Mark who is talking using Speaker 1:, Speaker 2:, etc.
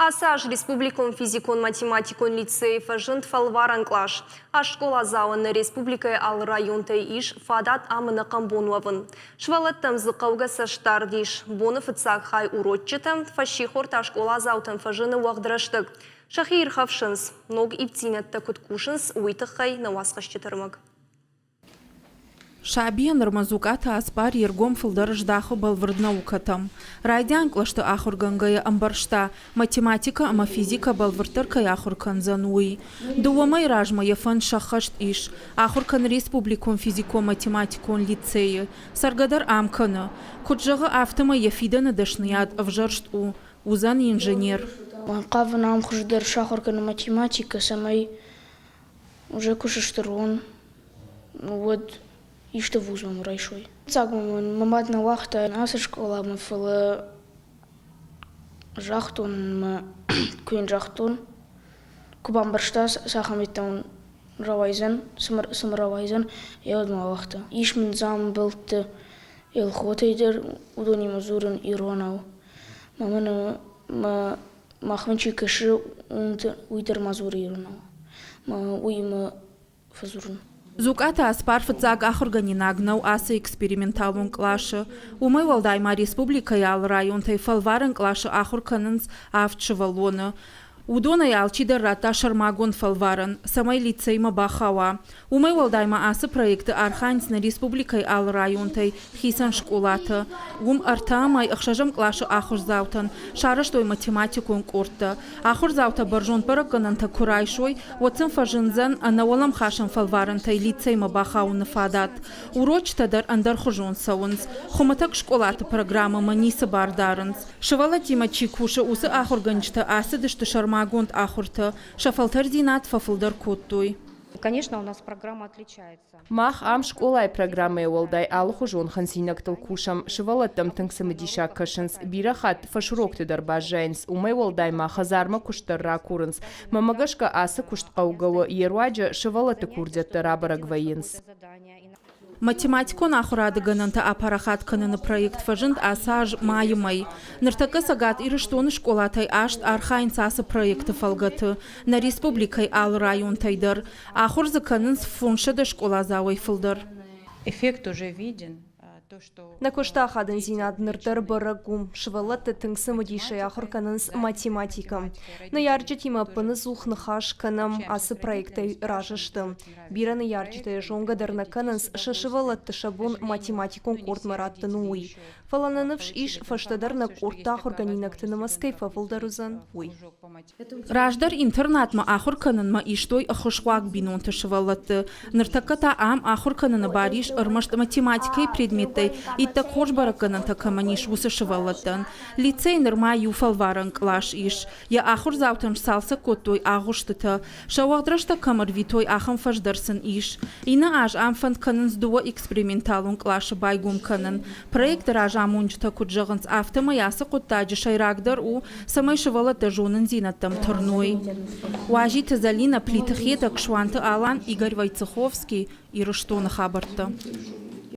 Speaker 1: Ацы аз республикон физикон-математикон лицейы фӕзынд фӕлварӕн кълас. Ас скъоладзауӕн нӕ республикӕйы алы районтӕй ис фадат ам ӕнӕхъӕн бон уӕвын. Сывӕллӕттӕм дзы хъӕугӕ цӕстдард ис. Боны фыццаг хай уроччытӕ, фӕссихор та скъоладзаутӕн фӕзыны уӕгъд рӕстӕг. Сӕхи ирхӕфсынц. Ног ивддзинӕдтӕ куыд кусынц, уый тыххӕй нӕ уацхӕсджыты ӕрмӕг.
Speaker 2: Сабийӕн нырмӕ Дзукъаты Аспар йе ргом фылдӕр здахы бӕлвырд наукӕтӕм. Райдиан кълӕсты ахуыргӕнгӕйӕ ӕмбӕрста, математикӕ ӕмӕ физикӕ бӕлвырддӕр кӕй ахуыр кӕндзӕн, уый. Дыууӕ мӕйы размӕ йӕ фӕнд сӕххӕст ис. Ахуыр кӕны республикон физикон-математикон лицейы. Цӕргӕ дӕр ам кӕны. Куыд зӕгъы, афтӕмӕй йӕ фидӕны дӕсныйад ӕвзӕрст у. Уыдзӕн инженер.
Speaker 3: Хъавын ам хуыздӕр сахуыр кӕнын математикӕ, цӕмӕй уже куы сыстыр уон, уӕд исты вуз мӕм райсой. Фыццаг мӕ мад нӕ уагъта ацы скъоламӕ, фӕлӕ загътон мӕ, куы йын загътон, куы бамбӕрста, цахӕм йеддӕм рауайдзӕн, цы мын рауайдзӕн, уӕд мӕ ауагъта. Ис мын дзамбӕлтты Елхотӕй дӕр уыдонимӕ дзурын иронау. Мӕ мын мӕ Махмӕ чи кӕсы, уый дӕр ма дзуры иронау. Уыимӕ фӕдзурын.
Speaker 2: Дзукъаты Аспар фыццаг ахуыргӕнинаг нӕу ацы эксперименталон къласы. Уымӕй уӕлдай ма республикӕйы алы районтӕй фӕлварӕн къласы ахуыр кӕнынц авд сывӕллоны. Уыдонӕй алчидӕр радта сӕрмагонд фӕлварӕн, цӕмӕй лицеймӕ бахауа. Уымӕй уӕлдай ма ацы проекты архайынц нӕ республикӕйы алы районтӕй хицӕн скъолатӕ. Уым ӕртӕ ӕмӕ ӕхсӕзӕм къласы ахуырдзаутӕн сарӕзтой математикон къордтӕ. Ахуырдзаутӕ бӕрзонд бӕрӕггӕнӕнтӕ куы райсой, уӕд сын фӕзындзӕн ӕнӕуӕлӕмхасӕн фӕлварӕнтӕй лицеймӕ бахауыны фадат. Урочытӕ дӕр ӕндӕрхуызон цӕуынц. Хуымӕтӕг скъолаты программӕмӕ ницы бар дарынц. Сывӕллӕттимӕ чи кусы, уыцы ахуыргӕнджытӕ ацыдысты сӕрмагонд ахуыртӕ, сӕ фӕлтӕрдзинад фӕфылдӕр кодтой.
Speaker 4: Конечно, у нас программа отличается.
Speaker 5: Мах ам скъолайы программӕйӕ уӕлдай алыхуызон хынцинӕгтыл кусӕм, сывӕллӕттӕм тынг цымыдисаг кӕсынц, бирӕ хатт фӕсурокты дӕр баззайынц, уымӕй уӕлдай ма хӕдзармӕ куыст дӕр ракурынц. Мӕнмӕ гӕсгӕ ацы куыст хъӕугӕ у, йе руаджы сывӕллӕтты курдиӕттӕ рабӕрӕг вӕййынц.
Speaker 2: Математикон ахуырады гӕнӕнтӕ апарахат кӕныны проект фӕзынд ацы аз майы мӕй. Ныртӕккӕ Цӕгат Ирыстоны скъолатӕй аст архайынц ацы проекты фӕлгӕты. Нӕ республикӕйы алы районтӕй дӕр. Ахуыр дзы кӕнынц 500 скъоладзауӕй фылдӕр.
Speaker 4: Эффект уже виден.
Speaker 1: Нӕ куысты ахадындзинад ныр дӕр бӕрӕг у. Сывӕллӕтты тынг цымыдисӕй ахуыр кӕнынц математикӕ. Ныййарджытимӕ ӕппынӕдзух ныхас кӕнӕм, ацы проектӕй разы сты. Бирӕ ныййарджытӕ йӕ зонгӕ дӕр нӕ кӕнынц, сӕ сывӕллӕтты сӕ бон математикон къордмӕ раттын у, уый. Фӕлӕ нӕ ныфс ис, фӕстӕдӕр нӕ къордты ахуыргӕнинӕгты нымӕц кӕй фӕфылдӕр уыдзӕн, уый.
Speaker 2: Раздӕр интернатмӕ ахуыр кӕнынмӕ истой ӕххуысхъуаг бинонты сывӕллӕтты. Ныртӕккӕ та ам ахуыр кӕныны бар ис ӕрмӕст математикӕйы предметтӕй иттӕг хорз бӕрӕггӕнӕнтӕ кӕмӕн ис, уыцы сывӕллӕттӕн. Лицейы нырма иу фӕлварӕн кълас ис. Йӕ ахуырдзаутӕн сцалцӕг кодтой агъуыстытӕ. Сӕ уӕгъд рӕстӕг кӕм ӕрвитой, ахӕм фӕз дӕр сын ис. Иннӕ аз ам фӕнд кӕнынц дыууӕ эксперименталон къласы байгом кӕнын. Проекты разамонджытӕ куыд зӕгъынц, афтӕмӕй ацы хъуыддаджы сӕйрагдӕр у, цӕмӕй сывӕллӕттӕ зонындзинӕдтӕм тырной. Уазиты Зӕлинӕ, Плиты Хетӕг, Суанты Алан, Игорь Войцеховский, Ирыстоны хабӕрттӕ.